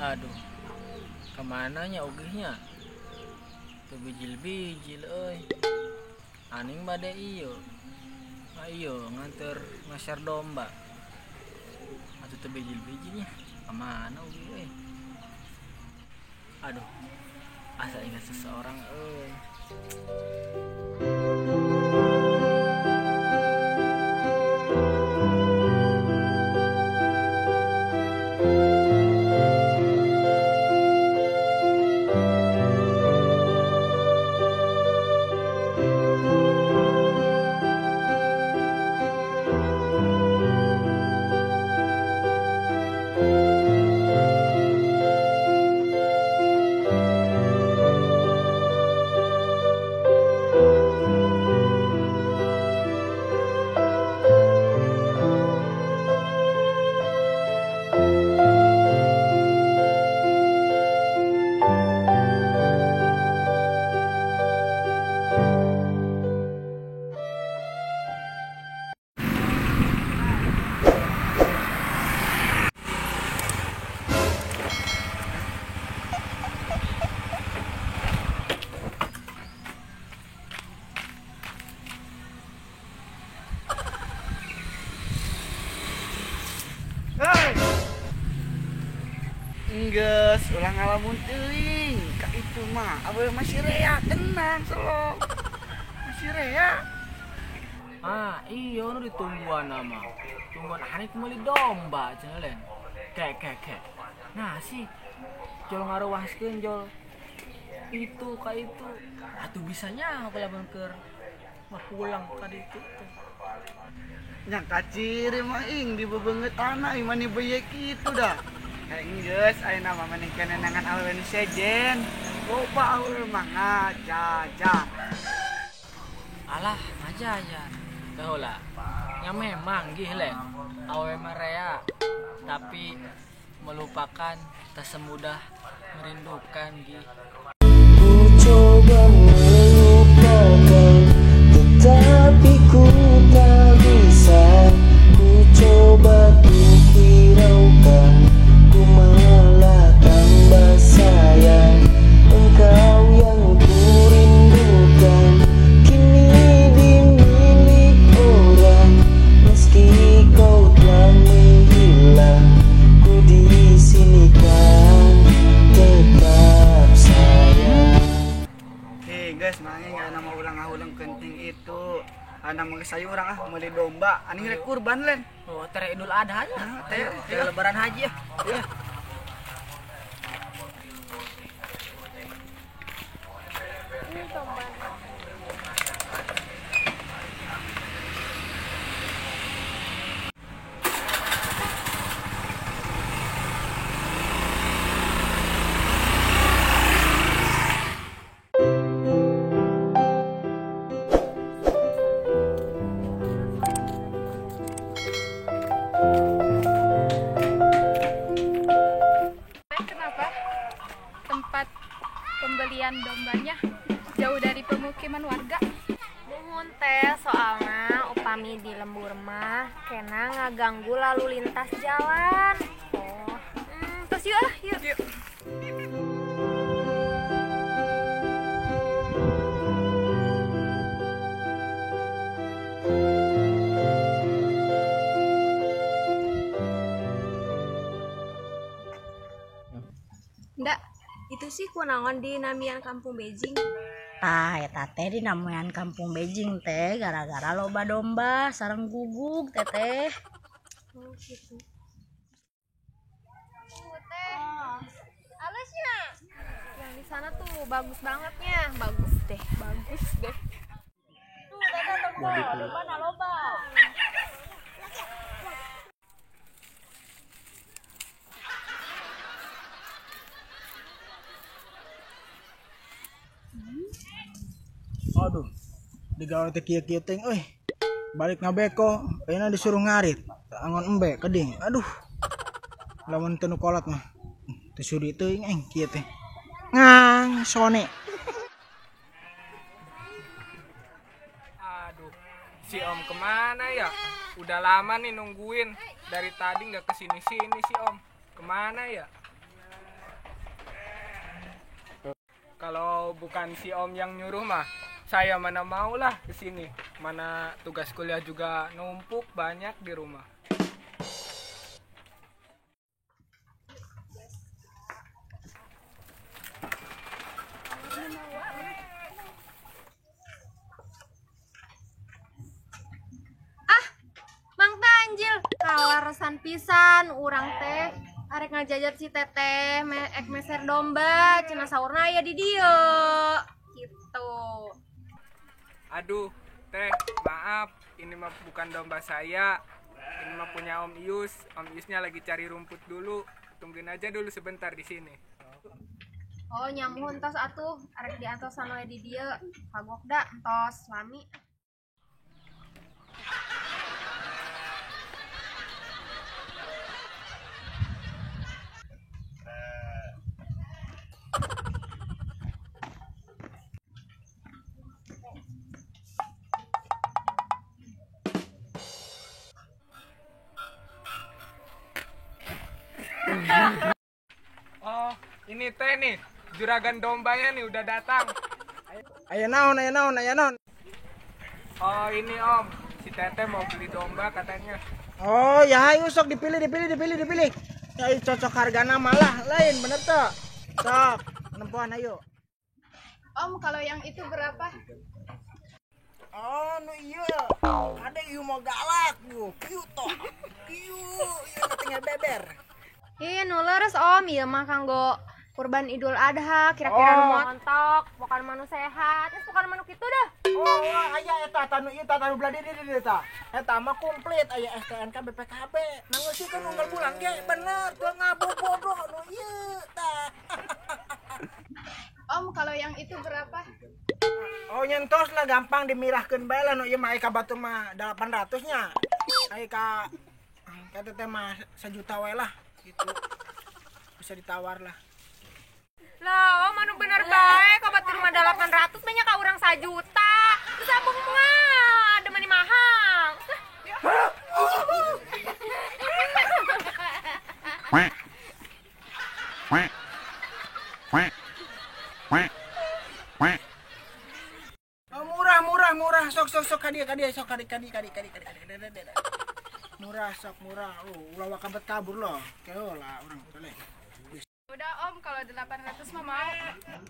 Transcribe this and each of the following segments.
Aduh, kemananya ugihnya? Tuh bijil-bijil euy. Aning bade ieu. Ayo nganter ngasar domba. Atuh teu bijil-bijilnya. Kemana ugih euy? Aduh, asa ingat seseorang euy. Enggeus, ulah ngalamun teuing. Ka itu mah awewe masih rea, tenang selo. Masih rea. Ah, iya nu ditungguan mah. Tungguan hanik meuli domba cenah lain. Kek kek kek. Nah sih jol ngaruwaskeun jol. Itu ka itu. Atuh bisanya apa lamun keur mah pulang ka ditu teh. Nya kaciri mah ing di bebeungeut tanah ieu mah beye kitu dah. Enggeus ayeuna mah mending kenenangan awewe nu sejen. Loba awewe mah ngajajar. Alah, ngajajar. Teu heula. Nya memang gih len. Awewe mah rea, tapi melupakan tak semudah merindukan gih. Ku coba melupakan, tetapi ku tak bisa. Ku coba ku hiraukan, ku malah tambah sayang. Engkau yang ku rindukan kini dimilik orang. Meski kau telah menghilang, ku di sini kan tetap sayang. Hei guys, mangi nggak nama ulang ngahulang kenting itu. Ana mah sayur ah meuli domba, aning rek kurban len. Oh, tere Idul Adha nya. Tere lebaran haji ya. Ya. Ini domba. Kenapa tempat pembelian dombanya jauh dari pemukiman warga? Muhun teh, soalna upami di lembur mah kena ngaganggu lalu lintas jalan. Oh, terus yuk ah, yuk. Yuk. Ndak, itu sih kunaon di namian kampung Beijing. Tah, eta teh di namian kampung Beijing teh gara-gara loba domba sareng gugug teteh. Oh, gitu. Tuh teh. Alusnya. Yang di sana tuh bagus bangetnya, bagus deh, bagus deh. Tuh teteh tempo, domba na loba. Aduh, digawe teh kieu-kieu teh euy. Balik ngabeko, ayeuna disuruh ngarit, angon embe keding. Aduh. Lamun teu nu kolot mah. Teu sudi teuing aing kieu teh. Ngang sone. Aduh, si Om kemana ya? Udah lama nih nungguin. Dari tadi nggak kesini-sini si Om. Kemana ya? Kalau bukan si Om yang nyuruh mah, saya mana mau lah ke sini. Mana tugas kuliah juga numpuk banyak di rumah. Ah, Mang Tanjil, kalaresan pisan urang teh arek ngajajab si teteh ek meser domba cenah saurna aya di dieu gitu. Aduh, teh, maaf, ini mah bukan domba saya. Ini mah punya Om Ius. Om Iusnya lagi cari rumput dulu. Tungguin aja dulu sebentar di sini. Oh, nyamuhun tos atuh, arek diantosan we di dieu. Kagok da entos lami. Oh, ini teh nih, juragan dombanya nih udah datang. Aya naon, aya naon, aya naon. Oh, ini Om, si teteh mau beli domba katanya. Oh, ya ayo sok dipilih, dipilih, dipilih, dipilih. Ya cocok hargana malah lain bener tuh. Sok, nempoan ayo. Om, kalau yang itu berapa? Oh, nu iya. Ada ieu mau galak bu. Kieu toh. Kieu, ieu tinggal beber. Ih, nu leres Om, ieu mah kanggo kurban Idul Adha, kira-kira nu montok, bukan manu sehat, terus bukan manu kitu dah. Oh, aya eta tanu ieu tanu belah dieu dieu eta. Eta mah komplit aya STNK BPKB. Nangeusikeun unggal bulan ge bener teu ngabobodoh nu ieu tah. Om, kalau yang itu berapa? Oh, nyentos lah gampang dimirahkeun bae lah nu ieu mah ka batu mah 800 nya. Ai ka teteh mah 1 juta wae lah gitu. Bisa ditawar lah. Lah, Om anu bener bae ka batur mah 800 banyak ka urang 1 juta. Terus abung mah ada mani mahal. Quack. Quack. Quack. Quack. Quack. Oh, murah murah murah sok sok sok ka dieu ka dieu sok ka dieu ka dieu ka dieu ka dieu ka dieu, ka dieu. Murah sok murah. Oh, ulah wakabet kabur loh. Keo lah urang boleh. Udah Om, kalau 800 mah mau.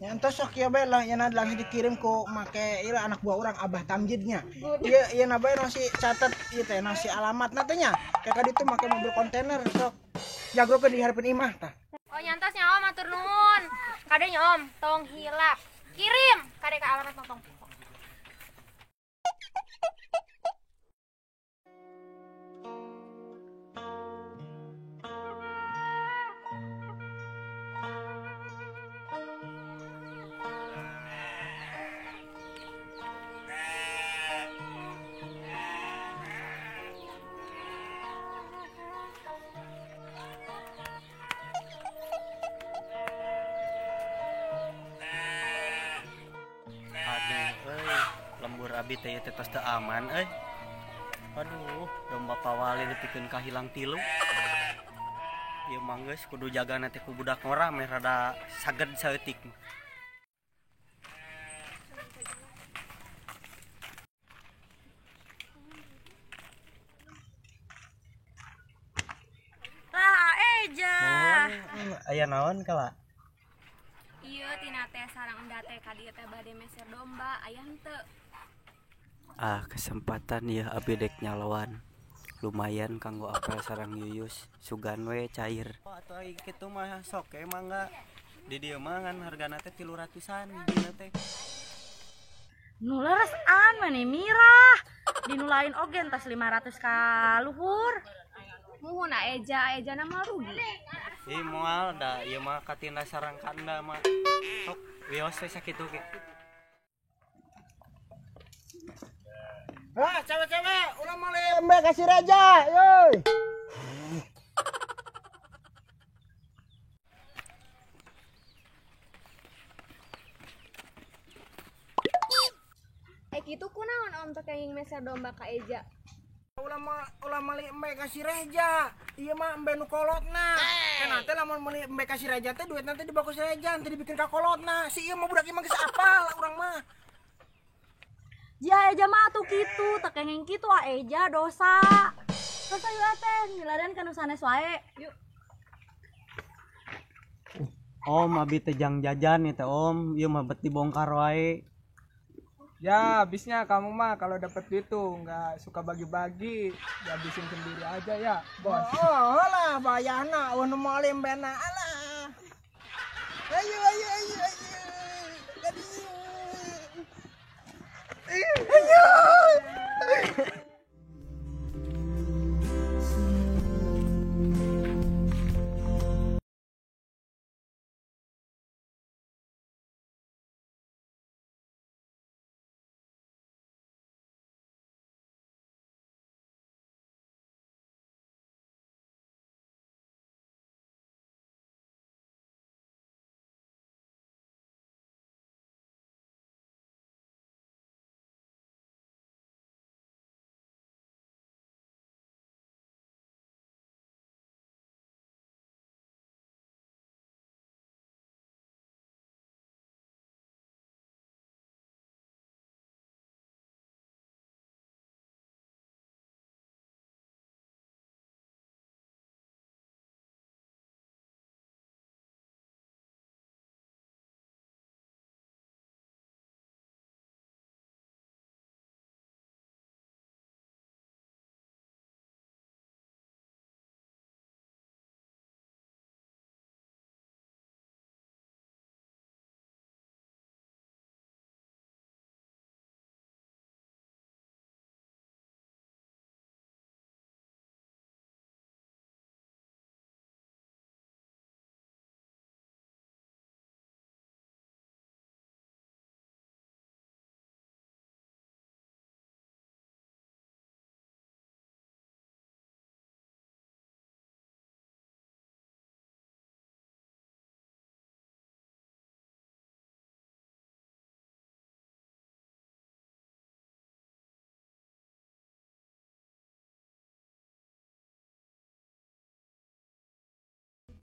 Ya entos sok ya bae lah, nya langsung dikirim ku make ieu anak buah urang Abah Tamjidnya. Ieu ieu na bae nasi catet ieu teh nasi alamat teh nya. Kayak ditu make mobil kontainer sok. Jagrokeun di hareupeun imah tah. Oh, nyantos nya Om, matur nuhun. Kade nya Om, tong hilap. Kirim kade ka alamat tong. Aduh, euy, lembur abi teh ieu teh tos teu aman euy. Aduh, domba pawali nepikeun ka hilang tilu. Ieu mah geus kudu jagana teh ku budak ngora meh rada saged saeutik. Lah, Eja. Aya naon kala? Ieu tina teh sarang enda teh ka dieu teh bade meser domba, aya henteu. Ah, kesempatan ya abi dek nyaloan. Lumayan kanggo apel sarang Yuyus, sugan we cair. Oh, atuh ai kitu mah sok e mangga. Di dieu mah ngan hargana teh 300-an hijina teh. Nu leres an mani mirah. Di nu lain oge entos 500 ka luhur. Muhun Eja, Eja na mah rugi. Ih moal da ieu mah katinda sarang kanda mah. Sok wios we sakitu ge. Wah, cewek-cewek, ulah meuli embe kasih raja, yoi. Eh kitu kunaon Om teh kenging meser domba ka Eja? Ulah ulah meuli embe kasih reja. Ieu mah embe nu kolotna. Teh lamun meuli embe ka si Reja teh duit nanti dibawa ku si Reja, nanti dibikin ka kolotna. Si ieu mah budak ieu mah geus apal urang mah. Jia Eja mah atuh kitu, teu kenging kitu ah Eja dosa. Terus ayo teh milarian ka nu sanes wae. Yuk. Om abi teh jang jajan nih teh om, ieu mah bet dibongkar wae. Ya, habisnya kamu mah kalau dapet duit tuh nggak suka bagi-bagi, dihabisin sendiri aja ya, bos. Oh, lah bayana eueuh nu moal embena alah. Ayo ayo ayo ayo. Ayo. Ayo.